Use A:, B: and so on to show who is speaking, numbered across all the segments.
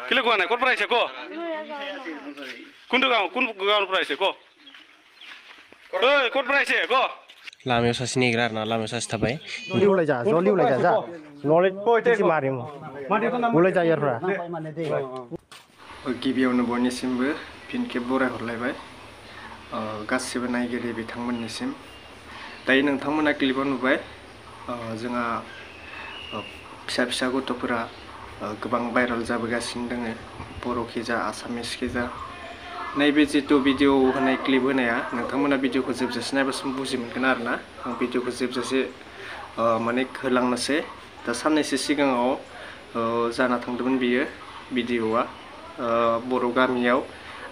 A: Kilo gua na kor price ko. Kundu gaun price ko. Oi kor price ko.
B: लामायाव सासे नेग्रा आरोना लामायाव सासे थाबाय
C: लिउलाय जा ज' लिउलाय जा नलेज एसे मारिमु बुलाय जा यारफ्रा
D: गिबियावनो बयनिसिमबो फिन खेब बरायहरलायबाय गासिबो नायगिरि बिथांमोननिसिम दायो नोंथांमोना क्लिपाव नुबाय जोंहा फिसा फिसा गथ'फोरा गोबां भाइराल जाबोगासिनो दङ बर'खि जा आसामिसखि जा नैबे जितु भिडिअ होनाय क्लिप होनाया नोंथांमोना भिडिअखौ जोबजासे नायबासो बुजि मोनगोन आरोना आं भिडिअखौ जोबजासे माने होलांनोसै दा साननैसो सिगाङाव जाना थांदोंमोन बियो भिडिअआ बर' गामियाव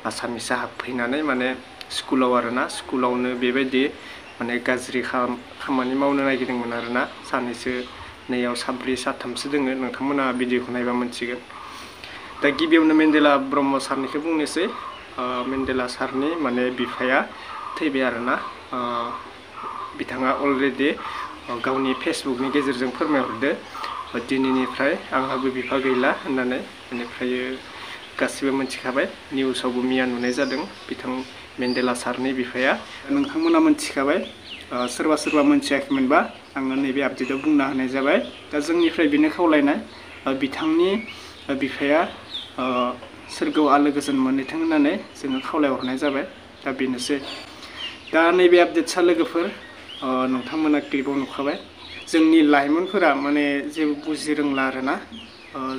D: आसामिसा हाबफैनानै माने स्कुलाव आरोना स्कुलावनो बेबायदि माने गाज्रि खामानि मावनो नागिरदोंमोन आरोना सानैसो नैयाव साब्रै साथामसो दोङो नोंथांमोना भिडिअखौ नायबा मोनसिगोन दा गिबियावनो मेन्देला ब्रह्म सारनिखौ बुंनोसै मेन्देला सारनि माने बिफाया थैबाय आरोना बिथाङा अलरेडि गावनि फेसबुकनि गेजेरजों फोरमायहरदो दिनैनिफ्राय आंहाबो बिफा गैला होननानै बेनिफ्राय गासिबो मोनथिखाबाय निउसावबो मिया नुनाय जादों बिथां मेन्देला सारनि बिफाया नोंथांमोना मोनथिखाबाय सोरबा सोरबा मोनथियाखैमोनबा आङो नैबे आपडेटआव बुंना होनाय जाबाय दा जोंनिफ्राय बेनो खावलायनाय बिथांनि बिफाया सोरगोआव आलो गोजोन मोनहैथों होननानै जोङो खावलायहरनाय जाबाय दा बेनोसै दा नैबे आपडेटसा लोगोफोर नोंथांमोना क्लिपाव नुखाबाय जोंनि लाइमोनफोरा माने जेबो बुजि रोंला आरोना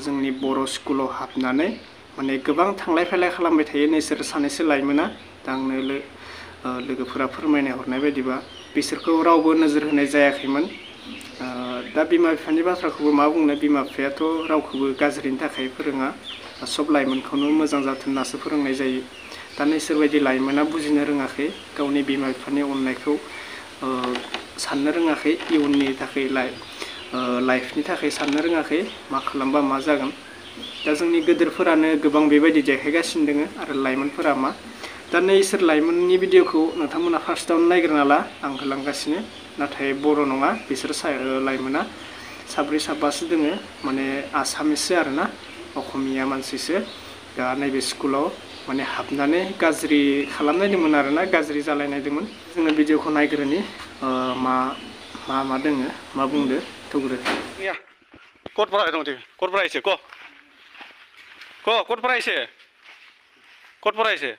D: जोंनि बर' स्कुलाव हाबनानै माने गोबां थांलाय फैलाय खालामबाय थायो नोंसोर सानैसो लाइमोना दा आंनो लोगोफोरा फोरमायना हरनाय बायदिबा बिसोरखौ रावबो नोजोर होनाय जायाखैमोन दा बिमा बिफानि बाथ्राखौबो मा बुंनो बिमा बिफायाथ' रावखौबो गाज्रिनि थाखाय फोरोङा सब लाइमोनखौनो मोजां जाथों होननासो फोरोंनाय जायो दा नोंसोरबायदि लाइमोना बुजिनो रोङाखै गावनि बिमा बिफानि अननायखौ साननो रोङाखै इयुननि थाखाय लाइफनि थाखाय साननो रोङाखै मा खालामबा मा जागोन दा जोंनि गेदेरफोरानो गोबां बेबायदि देखायगासिनो दङ आरो लाइमोनफोरा मा दा नैसोर लाइमोननि भिडिअखौ नोंथांमोना फार्स्टआवनो नायग्रोना ला आं होलांगासिनो नाथाय बर' नङा बिसोर लाइमोना साब्रै साबासो दोङो माने आसामिससो आरोना असमिया मानसिसो दा नैबे स्कुलाव माने हाबनानै गाज्रि खालामनायदोंमोन आरोना गाज्रि जालायनायदोंमोन जोङो भिडिअखौ नायग्रोनि मा दोङो मा बुंदो थौग्रो
A: Kor price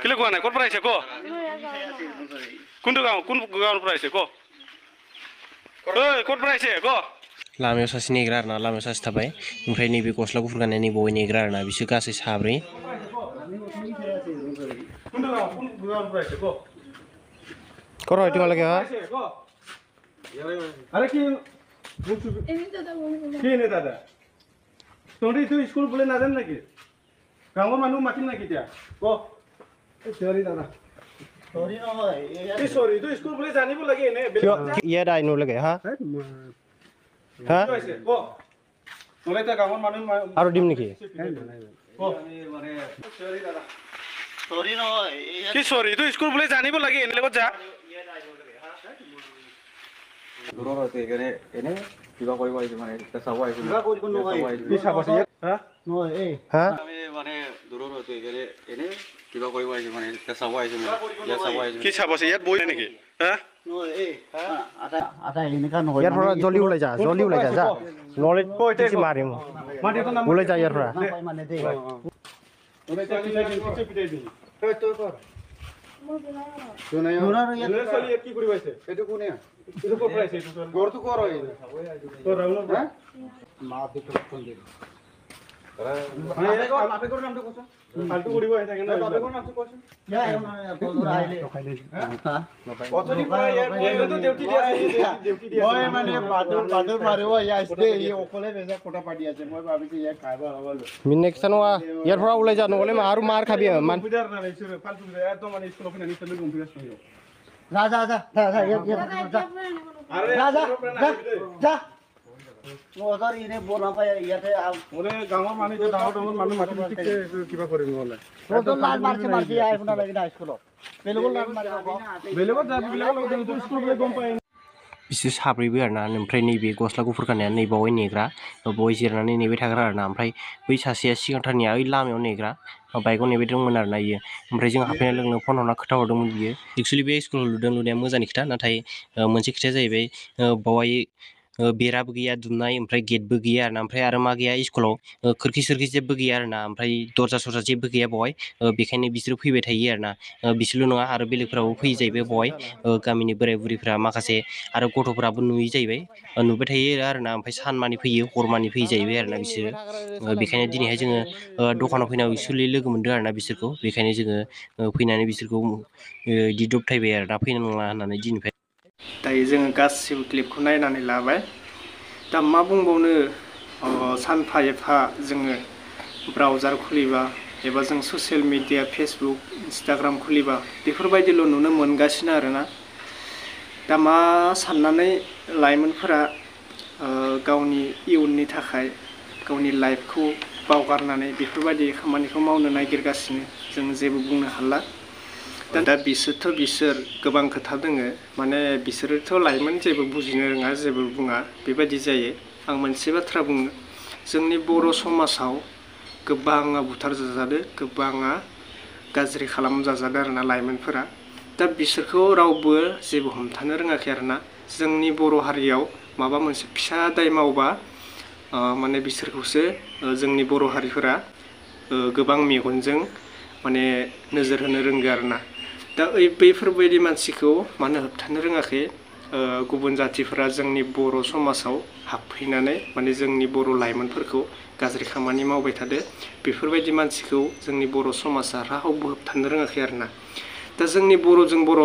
A: Kilo gua na kor price ko. Kundu gaun price ko. Oi kor price ko.
B: लामायाव सासे नेग्रा आरोना लामायाव सासे थाबाय ओमफ्राय नैबे गस्ला गुफुर गाननाय नैबे नेग्रा आरोना बिसोर गासै साब्रै
C: कर हयतो लगे हा
A: अरे की ने दादा तोंडी तू स्कूल बोले ना देन नाकी गांव मानू मातिन नाकी त्या को सॉरी दादा सॉरी न होय सॉरी तू स्कूल बोले जानी बो लगे ने
C: ये दाई नु लगे हा हा
A: को बोले त गांव मानू
C: आरो दिम निकी
A: को माने सॉरी दादा सॉरी न होय की सॉरी तू स्कूल बोले जानी बो लगे ने लगो जा
E: দূৰৰ আছে এনে এনে কিবা কৰিব আহিছে মানে এটা চাব আহিছে
A: কিবা কৰিব নহয় কি চাব আছে হা নহয় এই
C: हा
E: আমি মানে দূৰৰ আছে এনে কিবা কৰিব আহিছে মানে এটা চাব আহিছে ইয়াত চাব আহিছে
A: কি চাব আছে ইয়াত বই নেকি হা
E: নহয় এই আটা এনেকা নহয়
C: यारफ्रा जल्दी उलाय जा नलेज एसे मारिमु बुलाय जा यारफ्रा
E: মানে দে
A: ওরে চাকি চাকি পিটাই দিই তো কর
E: দূৰৰ
A: চলি কি কৰিব আছে
E: এটো কোনে
A: ಇದು ಕೊ ಪ್ರೈಸ್ ಇದು ಸರ್
E: গোরতো কর হইছে
A: তো রাউন্ড হ্যাঁ
E: মা দেখো ফোন দে
A: মানে আপে কোন নামটা কোছ ফালতু করিব আই থাকে না আপে কোন নামটা কোছ
E: ইয়া বলরা আইলে হ্যাঁ
A: কতনি পড়া ইয়ার বইলে তো ডিউটি দিয়া ডিউটি দিয়া
E: মই মানে বাদুর মারিব ইয়া আসবে এই ওকলে বেজা ফটো পাটি আছে মই ভাবিছি ইয়া খাইবা হবল
C: मिनेक्सनवा यारफ्रा उलाय जा नगले मारू मार खाबि मान
A: কম্পিউটার না ইসুরে ফালতু একদম মানে স্কুল ওখানে নিতে কম্পিউটার শুনিও
E: যা যা ওদার ইনে বনা পায় ইয়াতে
A: ওরে গাঁৱৰ মানুহ যে ডাঙৰ মানুহ মাটি পিটিকে কিবা কৰিম নহলে
E: ওদর লাল মারছে আইফোন লাগি না স্কুলত বেলগল লাল মারিব
A: বেলেগত যাবি বেলেগত স্কুল বলে গম পাই
B: बिसोर साब्रैबो आरोना ओमफ्राय नैबे गस्ला गुफुर गाननाया नै बावै नेग्रा बावै जिरायनानै नेबाय थाग्रा आरोना ओमफ्राय बै सासेया सिगांथारनिया ओइ लामायाव नेग्रा बाइकआव नेबाय दंमोन आरोना इयो ओमफ्राय जों हाबफैनाय लोगो लोगो फन हरना खोथा हरदोंमोन बियो एक्सुवेलि बे स्कुलाव लुदों लुनाया मोजांनि खोथा नाथाय मोनसे खोथाया जाहैबाय बावहाय बेराबो गैया दुमनाय ओमफ्राय गेटबो गैया आरोना ओमफ्राय आरो मा गैया स्कुलाव खोरखि सोरखि जेबो गैया आरोना ओमफ्राय दरजा सरजा जेबो गैया बावहाय बेखायनो बिसोरो फैबाय थायो आरोना बिसोरल' नङा आरो बेलेगफोराबो फैयो जाहैबाय बावहाय गामिनि बोराय बुरैफ्रा माखासे आरो गथ'फोराबो नुयै जाहैबाय नुबाय थायो आरोना ओमफ्राय सानमानि फैयो हरमानि फैयो जाहैबाय आरोना बिसोरो बेखायनो दिनैहाय जोङो दखानाव फैनायाव एक्सुवेलि लोगो मोनदों आरोना बिसोरखौ बेखायनो जोङो फैनानै बिसोरखौ बिदि दबथायबाय आरो दा फैनो नंला होननानै दिनैनिफ्राय
D: दायो जोङो गासिबो क्लिपखौ नायनानै लाबाय दा मा बुंबावनो सानफा एफा जोङो ब्राउजार खुलिबा एबा जों ससियेल मिडिया फेसबुक इन्सटाग्राम खुलिबा बेफोरबायदिल' नुनो मोनगासिनो आरोना दा मा साननानै लाइमोनफोरा गावनि इयुननि थाखाय गावनि लाइफखौ बावगारनानै बेफोरबायदि खामानिखौ मावनो नागिरगासिनो जों जेबो बुंनो हाला दा बिसोर गोबां खोथा दोङो माने बिसोरोथ' लाइमोन जेबो बुजिनो रोङा जेबो बुङा बेबायदि जायो आं मोनसे बाथ्रा बुङो जोंनि बर' समाजाव गोबाङा बुथार जाजादो गोबाङा गाज्रि खालामजाजादो आरोना लाइमोनफोरा दा बिसोरखौ रावबो जेबो हमथानो रोङाखै आरोना जोंनि बर' हारियाव माबा मोनसे फिसा दाय मावबा माने बिसोरखौसो जोंनि बर' हारिफोरा गोबां मेगनजों माने नोजोर होनो रोंगो आरोना दा बैफोरबायदि मानसिखौ मानो होबथानो रोङाखै गुबुन जाथिफोरा जोंनि बर' समाजाव हाबफैनानै माने जोंनि बर' लाइमोनफोरखौ गाज्रि खामानि मावबाय थादो बेफोरबायदि मानसिखौ जोंनि बर' समाजा रावबो होबथानो रोङाखै आरोना दा जोंनि बर'जों बर'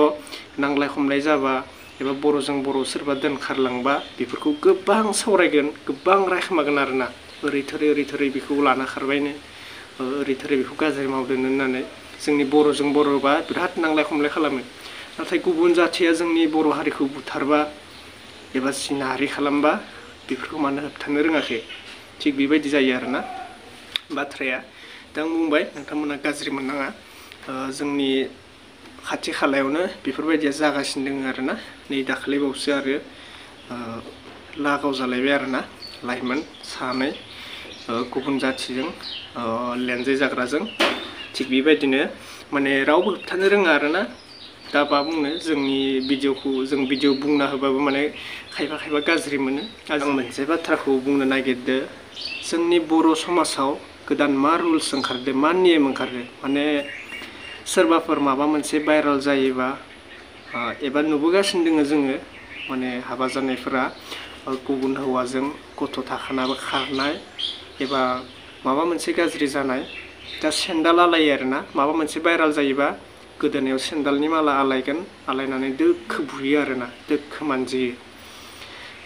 D: नांलाय खमलाय जाबा एबा बर'जों बर' सोरबा दोनखारलांबा बेफोरखौ गोबां सावरायगोन गोबां रायखोमागोन आरोना ओरै थोरै बेखौ लाना खारबायनो ओरै थोरै बेखौ गाज्रि मावदों होननानै जोंनि बर'जों बर'बा बिराद नांलाय खमलाय खालामो नाथाय गुबुन जाथिया जोंनि बर' हारिखौ बुथारबा एबा सिनाहारि खालामबा बेफोरखौ मानो होबथानो रोङाखै थिग बेबायदि जायो आरोना बाथ्राया दा आं बुंबाय नोंथांमोना गाज्रि मोननाङा जोंनि खाथि खालायावनो बेफोरबायदिया जागासिनो दङ आरोना नै दाखालिबावसो आरो लागाव जालायबाय आरोना लाइमोन सानै गुबुन जाथिजों लेनजाय जाग्राजों थिग बेबायदिनो माने रावबो होबथानो रोङा आरोना दा मा बुंनो जोंनि भिडिअ बुंना होबाबो माने खायफा गाज्रि मोनो आं मोनसे बाथ्राखौ बुंनो नागिरदो जोंनि बर' समाजाव गोदान मा रुल्स ओंखारदो मा नियम ओंखारदो माने सोरबाफोर माबा मोनसे भाइरेल जायोबा एबा नुबोगासिनो दङ जोङो माने हाबा जानायफोरा गुबुन हौवाजों गथ' थाखानाबो खारनाय एबा माबा मोनसे गाज्रि जानाय दा सेन्डाल आलायो आरोना माबा मोनसे भाइरेल जायोबा गोदोनायाव सेन्डालनि माला आलायगोन आलायनानै दोखो बुयो आरोना दोखो मानजियो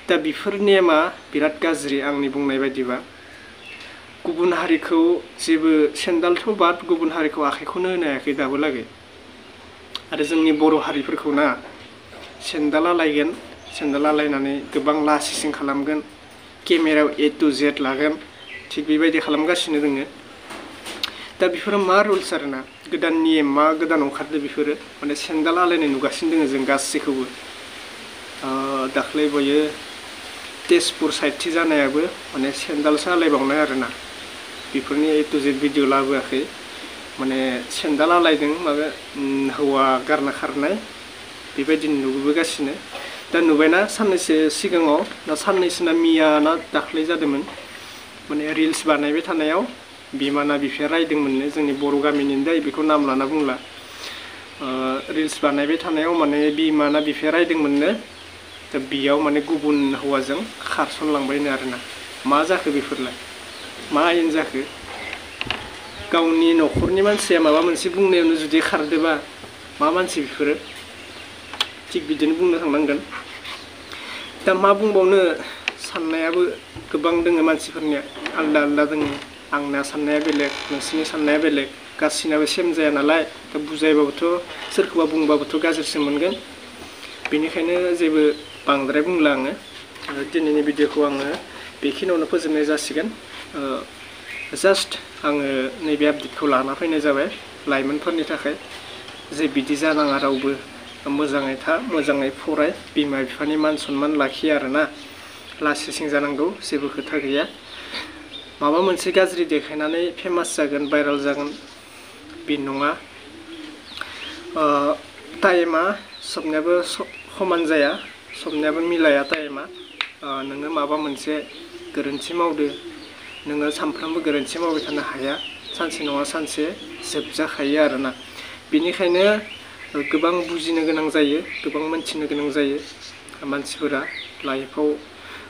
D: दा बेफोर नेमा बिराद गाज्रि आंनि बुंनाय बायदिबा गुबुन हारिखौ जेबो सेन्डालथ' बाद गुबुन हारिखौ आखाइखौनो होनो हायाखै दाबो लागै आरो जोंनि बर' हारिफोरखौ ना सेन्डाल आलायगोन सेन्डाल आलायनानै गोबां लासिं खालामगोन केमेरायाव A to Z लागोन थिग बेबायदि खालामगासिनो दोङो दा बेफोरो मा रुल्स आरोना गोदान नियम मा गोदान ओंखारदो बेफोरो माने सेन्डाल आलायनाय नुगासिनो दोङो जों गासैखौबो दाख्लै बयो तेजपुर साइडथि जानायाबो माने सेन्डालसो आलायबावनाय आरोना बेफोरनि A to Z भिडिअ लाबोआखै माने सेन्डाल आलायदों माबा हौवा गारना खारनाय बेबायदि नुबोगासिनो दा नुबायना साननैसो सिगाङाव ना साननैसोना मिया ना दाख्लै जादोंमोन माने रिल्स बानायबाय थानायाव बिमाना बिफाया रायदोंमोननो जोंनि बर' गामिनि दाय बेखौ नाम लाना बुंला रिल्स बानायबाय थानायाव माने बिमाना बिफाया रायदोंमोननो दा बेयाव माने गुबुन हौवाजों खारसनलांबायनो आरोना मा जाखो बेफोरलाय मा आयेन जाखो गावनि न'खरनि मानसिया माबा मोनसे बुंनायावनो जुदि खारदोबा मा मानसि बेफोरो थिग बिदिनो बुंनो थांनांगोन दा मा बुंबावनो साननायाबो गोबां दोङो मानसिफोरनिया आलदा आलदा दोङो आंना साननाया बेलेग नोंसिनि साननाया बेलेग गासिनाबो सेम जाया नालाय दा बुजायबाबोथ' सोरखौबा बुंबाबोथ' गाज्रिसो मोनगोन बेनिखायनो जेबो बांद्राय बुंला आङो दिनैनि भिडिअखौ आङो बेखिनियावनो फोजोबनाय जासिगोन जास्ट आङो नैबे आपडेटखौ लाना फैनाय जाबाय लाइमोनफोरनि थाखाय जे बिदि जानाङा रावबो मोजाङै था मोजाङै फराय बिमा बिफानि मान सन्मान लाखि आरोना लासि सिं जानांगौ जेबो खोथा गैया माबा मोनसे गाज्रि देखायनानै फेमास जागोन भाइराल जागोन बे नङा टाइमा सबनियाबो समान जाया सबनियाबो मिलाया टाइमा नोङो माबा मोनसे गोरोन्थि मावदो नोङो सानफ्रामबो गोरोन्थि मावबाय थानो हाया सानसे नङा सानसे जोबजाखायो आरोना बेनिखायनो गोबां बुजिनो गोनां जायो गोबां मोनथिनो गोनां जायो मानसिफोरा लाइफआव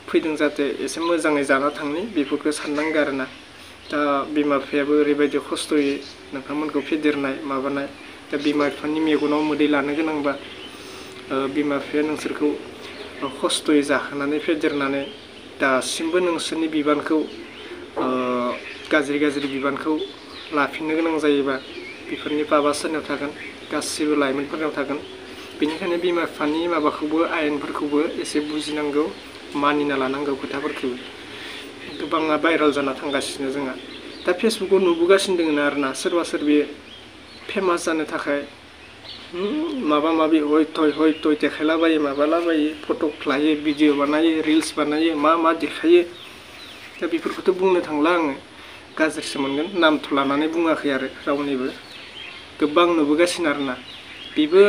D: फैदों जाहाथे एसे मोजाङै जाना थांनि बेफोरखौ साननांगौ आरोना दा बिमा बिफायाबो ओरैबायदि खस्थ'यै नोंथांमोनखौ फेदेरनाय माबानाय दा बिमा बिफानि मेगनाव मोदै लानो गोनांबा बिमा बिफाया नोंसोरखौ खस्थ'यै जाहोनानै फेदेरनानै दासिमबो नोंसोरनि बिबानखौ गाज्रि बिबानखौ लाफिननो गोनां जायोबा बेफोरनि पापा सोरनियाव थागोन गासिबो लाइमोनफोरनाव थागोन बेनिखायनो बिमा बिफानि माबाखौबो आयेनफोरखौबो एसे बुजिनांगौ मानिना लानांगौ खोथाफोरखौ गोबाङा भाइराल जाना थांगासिनो जोंहा दा फेसबुकाव नुबोगासिनो दङ आरोना सोरबा सोरबि फेमास जानो थाखाय माबा माबि हय देखायलाबायो माबालाबायो फट' लायो भिडिअ बानायो रिल्स बानायो मा देखायो दा बेफोरखौथ' बुंनो थांला आङो गाज्रिसो मोनगोन नामथ' लानानै बुङाखै आरो रावनिबो गोबां नुबोगासिनो आरोना बेबो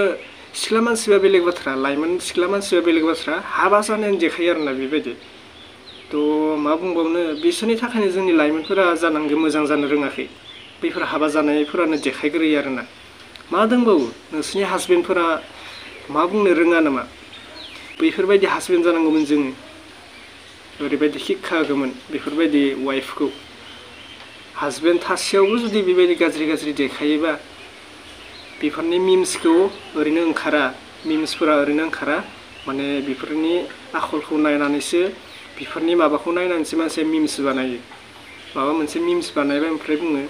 D: सिख्ला मानसिबा बेलेग बाथ्रा लाइमोन सिख्ला मानसिबा बेलेग बाथ्रा हाबा जानायानो देखायो आरोना बेबायदि थ' मा बुंबावनो बिसोरनि थाखायनो जोंनि लाइमोनफोरा जानांगौ मोजां जानो रोङाखै बैफोर हाबा जानायफोरानो देखायग्रोयो आरोना मा दंबावो नोंसोरनि हासबेन्डफोरा मा बुंनो रोङा नामा बैफोरबायदि हासबेन्ड जानांगौमोन जोङो ओरैबायदि शिक्षा होगौमोन बेफोरबायदि वाइफखौ हासबेन्ड थासेयावबो जुदि बेबायदि गाज्रि देखायोबा बेफोरनि मिम्सखौ ओरैनो ओंखारा मिम्सफोरा ओरैनो ओंखारा माने बेफोरनि आखलखौ नायनानैसो बेफोरनि माबाखौ नायनानैसो मानसिया मिम्स बानायो माबा मोनसे मिम्स बानायबाय ओमफ्राय बुङो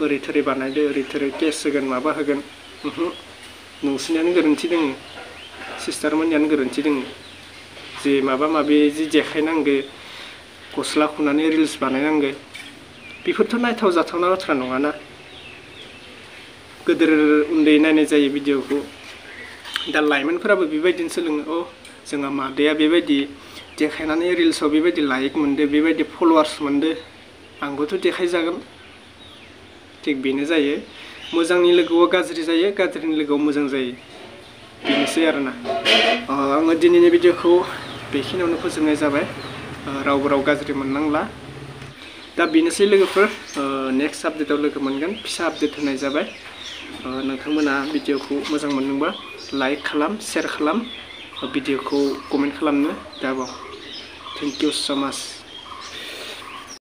D: ओरै थोरै बानायदो ओरै थोरै केस होगोन माबा होगोन नोंसोरनियानो गोरोन्थि दङ सिस्टारमोननियानो गोरोन्थि दङ जे माबा माबि जि देखायनांगौ गस्ला खुनानै रिल्स बानायनांगौ बेफोरथ' नायथाव जाथावना बाथ्रा नङाना गोदोर उन्दै नायनाय जायो भिडिअखौ दा लाइमोनफोराबो बेबायदिनो सोलोङो जोंहा मादैया बेबायदि देखायनानै रिल्सआव बेबायदि लाइक मोनदो बेबायदि फल'वार्स मोनदो आंबोथ' देखायजागोन थिग बेनो जायो मोजांनि लोगोआव गाज्रि जायो गाज्रिनि लोगोआव मोजां जायो बेनोसै आरोना आङो दिनैनि भिडिअखौ बेखिनियावनो फोजोबनाय जाबाय रावबो गाज्रि मोननांला दा बेनोसै लोगोफोर नेक्स्ट आपडेटआव लोगो मोनगोन फिसा आपडेट होनाय जाबाय नोंथांमोना भिडिअखौ मोजां मोनदोंबा लाइक खालाम शेयार खालाम भिडिअखौ कमेन्ट खालामनो दाबाव थेंक इउ सो माच